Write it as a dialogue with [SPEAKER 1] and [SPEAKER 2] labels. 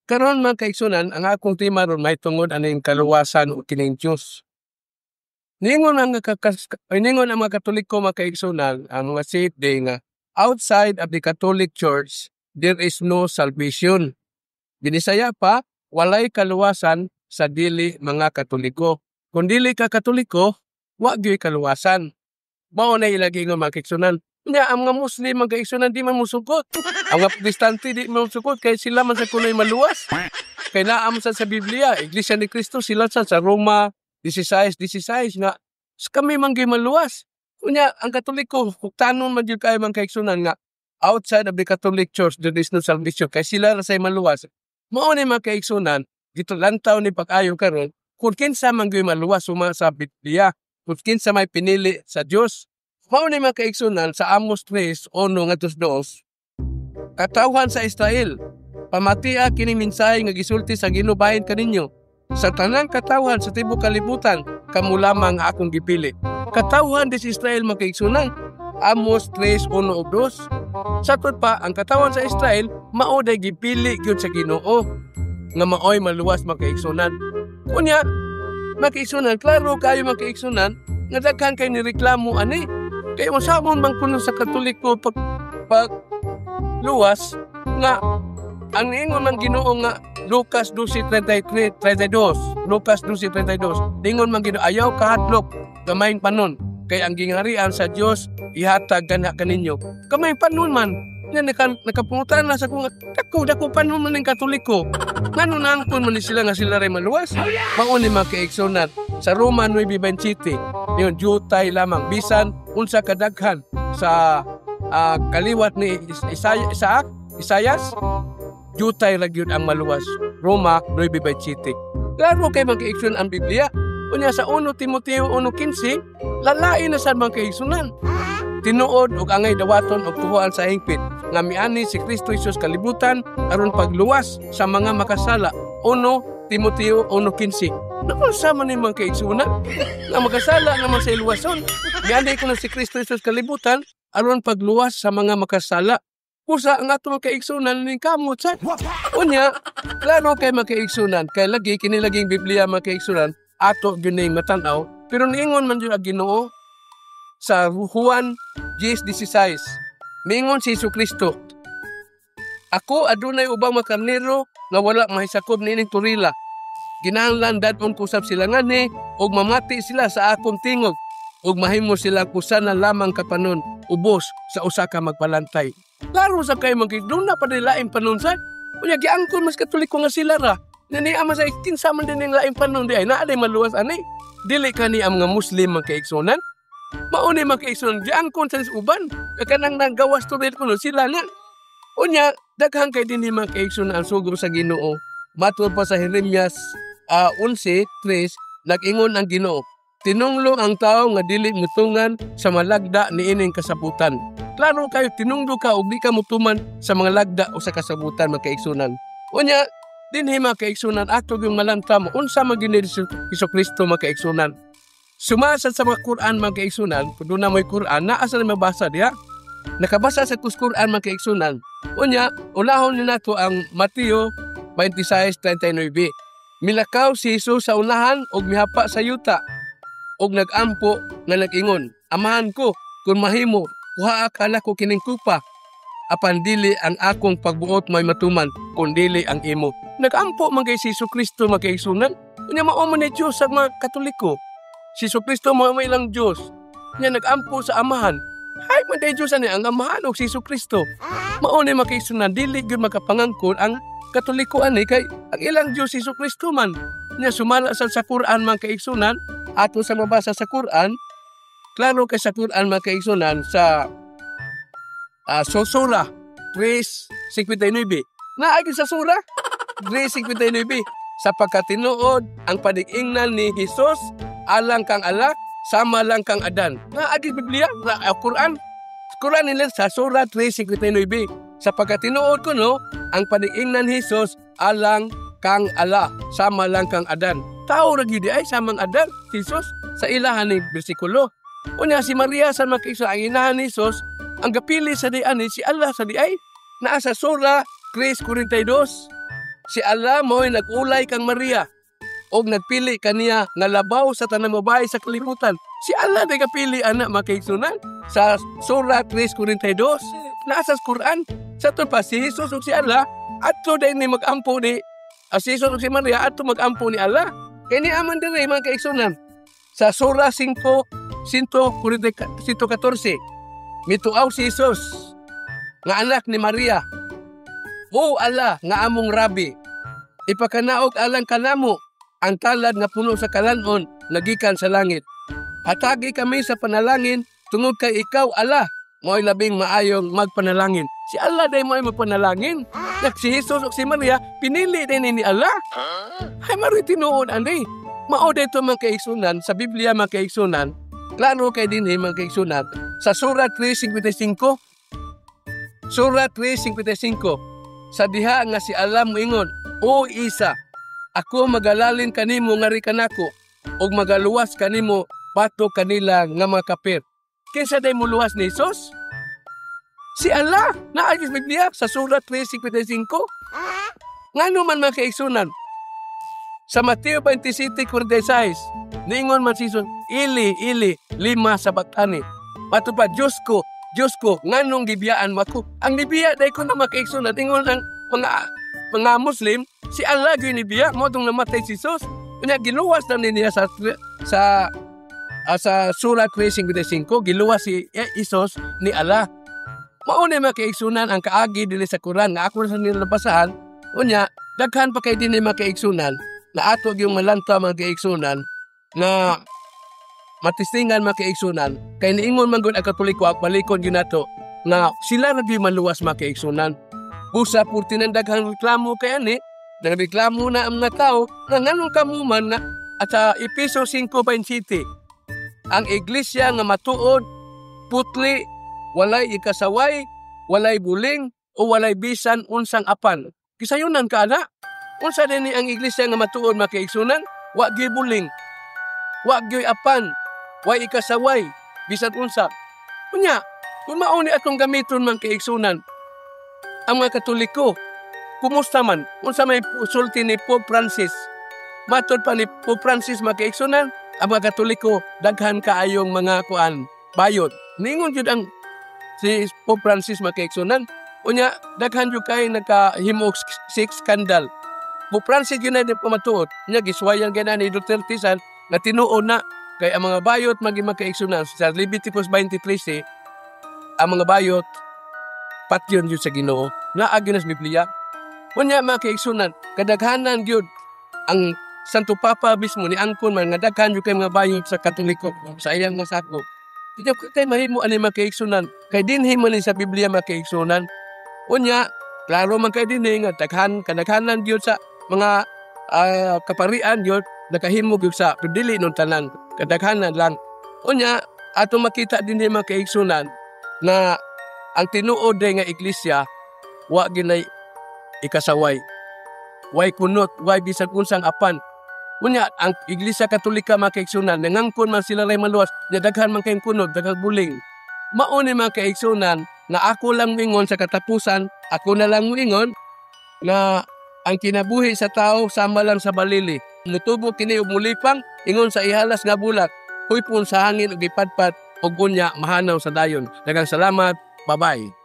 [SPEAKER 1] Karon, mga kaigsunan, ang akong tema ron may tungod aning kaluwasan o kining Diyos. Ningon ang mga Katoliko, mga kaigsunan, ang mga safe day nga outside of the Catholic Church there is no salvation. Binisaya pa, walay kaluwasan sa dili mga Katoliko. Kung dili ka Katoliko, wa gyud kaluwasan. Mao na ilagi nga, mga kaigsunan. Nya ang mga Muslim, mga kaigsunan, di man musugot. Ang mga Protestante di man musugot kay sila man sa kunoy maluwas. Kay naa man sa Biblia, Iglesia ni Cristo sila sa Roma 16:16 nga kami man gyud maluwas. Unya ang Katoliko huktanon man gyud kayo, mga kaigsunan, nga outside of the Catholic Church there is no salvation kay sila ra say maluwas. Mao ni, mga kaigsunan, gitulantaw ni pag-ayo karon kung kinsa man gyud maluwas suma sa Biblia, kung kinsa may pinili sa Dios. Mao ni, mga kaigsunan, sa Amos 3:1 ngadto 2: "Katawhan sa Israel, pamatia kini mensahe nga gisulti sa Ginoo bahin kaninyo. Sa tanang katawhan sa tibuok kalibutan, kamo lamang ang akong gipili." Katawhan des Israel, mga kaigsunan. Amos 3:1 ug 2. Satud pa, ang katawhan sa Israel mao day gipili gyud sa Ginoo nga maoy maluwas, mga kaigsunan. Unya, mga kaigsunan, klaro kayo, mga kaigsunan, nga daghan kay ni reklamo ani. Kay masamon man kuno sa Katoliko pag luwas nga ang niingon man Ginoo nga Lucas 12:33 32, Lucas 12:32, ningon man Ginoo, "Ayaw kahadlok, gamay panon, kay ang gingharian sa Dios ihatag ganha kaninyo." Gamay panon man nga nakapungutan na sa kung dako dako panon man ning Katoliko, ngano nangkon man ni sila nga sila ray maluwas? Mao ni, mga kaigsunan, sa Roma 9:27 niyon, "Jutay lamang bisan unsa kadaghan sa kaliwat ni Isaiah, Isaac, Isayas, jutay ra gyud ang maluwas." Roma 9:27. Klaro kay, mga kaigsunan, ang Biblia. Unya sa 1 Timoteo 1:15, lalain na sad, mga kaigsunan. "Tinuod ug angay dawaton og tuhuan sa hingpit nga miani si Kristo Jesus kalibutan aron pagluwas sa mga makasala." 1 Timoteo 1:15. Nakunsa man ni, mga kaigsunan, nga makasala naman sa iluwason? Miani kuno si Kristo Jesus kalibutan aron pagluwas sa mga makasala. Kusa ang ato, mga kaigsunan, ning kamot sa. Unya, klaro kay, mga kaigsunan, kay lagi kini laging Biblia, mga kaigsunan, ato gyud ning matan-aw, pero niingon man gyud ang Ginoo sa Juan 10:16. Niingon si Hesus Kristo, "Ako adunay ubang mga karnero nga wala mahisakob niining torila. Ginahanglan dad-on ko sab sila nganhi ug mamati sila sa akong tingog ug mahimo sila usa na lamang ka panon ubos sa usa ka magpalantay." Klaro sa kay mga doon na pa laing panon sa. Unya giangkon mas Katoliko nga sila ra. Nani ama sa kinsa man din ang laing panon di ay naa day maluwas ani. Dili kani ang mga Muslim, mga kaigsunan. Mao ni, mga kaigsunan, giangkon sa uban. Kanang nanggawas to rin kuno sila na. Unya daghan kay dinhi, mga kaigsunan, ang sugo sa Ginoo. Matud pa sa Jeremias 11:3, nag-ingon ang Ginoo, "Tinunglo ang tao nga dili mutungan sa malagda niining kasabutan." Klaro kayo, tinunglo ka ug di ka mutuman sa mga lagda o sa kasabutan, mga kaigsunan. Unya, dinhi, mga kaigsunan, ato yung malanta mo, unsa man gyud ni Hesus Kristo, mga kaigsunan. Sumasa sa mga Quran, mga kaigsunan, kung doon na mo'y Quran, naa sa mabasa diha. Nakabasa sa kus Quran, mga kaigsunan. Unya, unahon ni nato ang Mateo 26:39. "Milakaw si Jesus sa unahan ug mihapa sa yuta ug nagampo nga nag-ingon, 'Amahan ko, kung mahimo, kuhaa kanako kining kupa. Apan dili ang akong pagbuot may matuman, kun dili ang imo.'" Nagampo man kay si Hesus Kristo, mga kaigsunan. Unya mao man ni Dios sa mga Katoliko. Si Hesus Kristo mao may ilang Dios. Nya nagampo sa Amahan. Hay man day Dios ani ang Amahan og si Hesus Kristo. Mao ni, mga kaigsunan, dili gyud makapangangkon ang Katoliko ani kay ang ilang Dios si Hesus Kristo man. Nya sumala sa Quran, mga kaigsunan, ato sa mabasa sa Quran, klaro kay sa Quran, mga kaigsunan, sa so Sura 3:59. Naa gyud sa Sura 3:59, "Sapagkat tinuod ang panig-ingnan ni Jesus alang kang Allah sama lang kang Adan." Naa gyud Biblia, na Quran. Quran nila sa Sura 3:59. "Sapagkat tinuod kuno ang panig-ingnan ni Jesus alang kang Allah sama lang kang Adan." Tao ra gyud ay samang Adan si Jesus sa ilahan ni bersikulo. Unya si Maria sa mga kaigsunan, ang inahan ni Jesus, ang gapili sa di ani si Allah sa di ay. Naa sa Sura 3:42. Si Allah mo'y nag-ulay kang Maria og nagpili kaniya nga labaw sa tanang babae sa kalibutan. Si Allah day kapili ana, mga kaigsunan, sa Surah 3:42 naa sa Quran. Sa to pa si Jesus ug si Allah adto day ni magampo ni si Jesus ug si Maria adto magampo ni Allah. Kay ni aman diri, mga kaigsunan, sa Surah 5 114, mituaw si Jesus nga anak ni Maria, "O Allah nga among Rabi, ipakanaog alang kanamo ang talad nga puno sa kalanon nga gikan sa langit. Hatagi kami sa panalangin tungod kay ikaw, Allah, mo'y labing maayong magpanalangin." Si Allah day mo'y magpanalangin. Nya si Jesus ug si Maria pinili din ni Allah. Ay, mari tinuod ani. Mao dito, mga kaigsunan, sa Biblia, mga kaigsunan, klaro kay dinhi, mga kaigsunan, sa Surah 3:55. Surah 3:55, sa diha nga si Allah moingon, "O Isa, ako magalalin kanimo ngari kanako ug magaluwas kanimo batok kanila nga mga kapir." Kinsa day muluwas ni Jesus? Si Allah. Naa sa Biblia sa Surah 3:55. Ngano man, mga kaigsunan, sa Mateo 27:46, niingon man si Jesus, "Eli, Eli, lima sabachthani?" Mato pa, "Diyos ko, Diyos ko, nganong gibiyaan mo ako?" Ang nibiya day ko na, mga kaigsunan, ingon ang mga Muslim, si Allah gyud nibiya mao tong namatay si Jesus. Unya giluwas na ni niya sa Surah 3:55, giluwas si Jesus ni Allah. Mao ni, mga kaigsunan, ang kaagi dili sa Quran nga ako sa nila basahan. Unya daghan pa kay dinhi, mga kaigsunan, na ato yung malanta, mga kaigsunan, nga matistingan, mga kaigsunan, kay niingon man gud ang Katoliko, ak balikon gyud nato nga sila ra gyud maluwas, mga kaigsunan. Busa purti ng daghang reklamo kay ani, nagreklamo na ang mga tao nga nganong kamo man nga at sa Epeso 5:27, ang iglesia nga matuod, putli, walay ikasaway, walay buling o walay bisan unsang apan. Kisayunan ka ana. Unsa din ni ang iglesia nga matuod, mga kaigsunan? Wa gyud buling. Wa gyud apan, way ikasaway, bisan unsa. Unya, kung mao ni atong gamiton, mga kaigsunan, ang mga Katoliko, kumusta man? Unsa may sulti ni Pope Francis? Matod pa ni Pope Francis, mga kaigsunan, ang mga Katoliko daghan kaayong mga kuan bayot. Ningon jud ang si Pope Francis, mga kaigsunan. Unya daghan jud kay nagkahimo sex scandal. Pope Francis yun na pamatuod. Unya giswayan kay na ni Duterte san nga tinuod na kay ang mga bayot maging, mga kaigsunan, sa Leviticus 23, ang mga bayot patyon yun sa Ginoo. Naa gyud na sa Biblia. Unya, mga kaigsunan, kadaghanan gyud ang Santo Papa mismo ni angkon man nga daghan gyud kay mga bayot sa Katoliko sa iyang masakop. Di kay mahimo ani, mga kaigsunan, kay dinhi man ni sa Biblia, mga kaigsunan. Unya, klaro man kay dinhi nga daghan kadaghanan gyud sa mga kaparian gyud nakahimo gyud sa, pero dili nun tanan, kadaghanan lang. Unya, ato makita dinhi, mga kaigsunan, na ang tinuod day nga iglesia wa ginay ikasaway. Way kunot, way bisan unsang apan. Unya, ang Iglesia Katolika, mga kaigsunan, nangangkon man sila ray maluwas, nya daghan man kayong kunot, daghang buling. Mao ni, mga kaigsunan, na ako lang mingon sa katapusan, ako na lang moingon na ang kinabuhi sa tao sama lang sa balili. Mutubo kini ug mulipang ingon sa ihalas nga bulak, huypon sa hangin ug ipadpad ug unya mahanaw sa dayon. Daghang salamat. Bye-bye.